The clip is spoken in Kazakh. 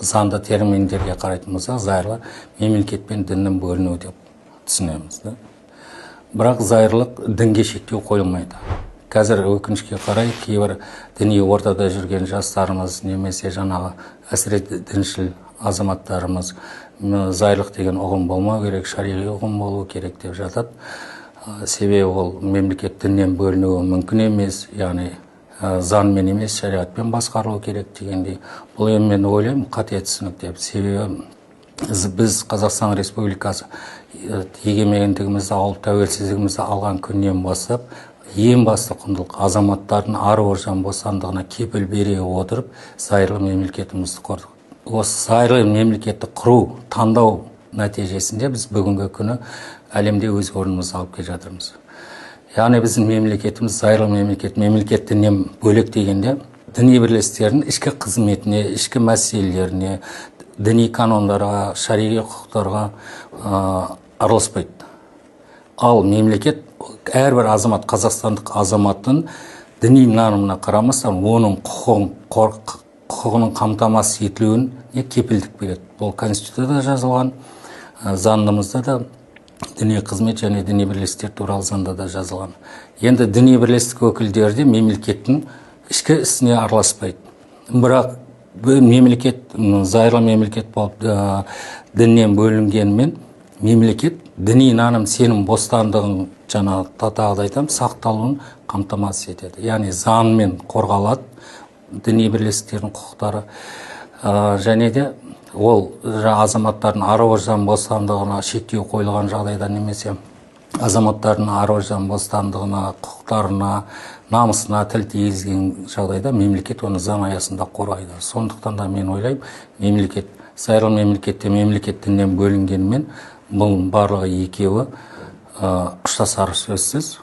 Заңды терминдерге қарайтын болсақ, зайырлы мемлекет пен діннің бөлінуі деп түсінеміз да. Бірақ зайырлық дінге шектеу қойылмайды. Қазір, өкінішке қарай, кейбір діни ортада жүрген жастарымыз немесе жаңағы әсіресе діншіл азаматтарымыз зайырлық деген ұғым болмау керек, шариғи ұғым болу керек деп жатады. Себебі ол мемлекет діннен бөлінуі мүмкін емес, яғни заңмен емес, шариғатпен басқарылу керек дегендей. Бұл енді, мен ойлаймын, қате түсінік деп. Себебі біз, Қазақстан Республикасы, егемендігімізді алып, тәуелсіздігімізді алған күннен бастап ең басты құндылық азаматтардың ар ождан бостандығына кепіл бере отырып, зайырлы мемлекетімізді құрдық. Осы зайырлы мемлекетті құру, таңдау нәтижесінде біз бүгінгі күні әлемде өз орнымызды алып келе жатырмыз. Яғни біздің мемлекетіміз зайырлы мемлекет. Мемлекет діннен бөлек дегенде, діни бірлестіктердің ішкі қызметіне, ішкі мәселелеріне, діни канондарға, шариғи құқықтарға араласпайды. Ал мемлекет әрбір азамат, қазақстандық азаматтың діни нанымына қарамастан, оның құқығының қамтамасыз етілуіне кепілдік береді. Бұл Конституцияда жазылған, заңымызда да, діни қызмет және діни бірлестіктер туралы заңда да жазылған. Енді діни бірлестік өкілдері де мемлекеттің ішкі ісіне араласпайды. Бірақ мемлекет зайырлы мемлекет болып, діннен бөлінгенімен, мемлекет діни наным сенім бостандығын, жаңа тағы да айтамын, сақталуын қамтамасыз етеді. Яғни заңмен қорғалады діни бірлестіктердің құқықтары. Және де ол азаматтардың ар ождан бостандығына шектеу қойылған жағдайда немесе азаматтардың ар ождан бостандығына, құқықтарына, намысына тіл тигізген жағдайда мемлекет оны заң аясында қорғайды. Сондықтан да мен ойлаймын, мемлекет зайырлы мемлекетте мемлекет діннен бөлінгенімен, бұл барлығы екеуі ұштасары сөзсіз.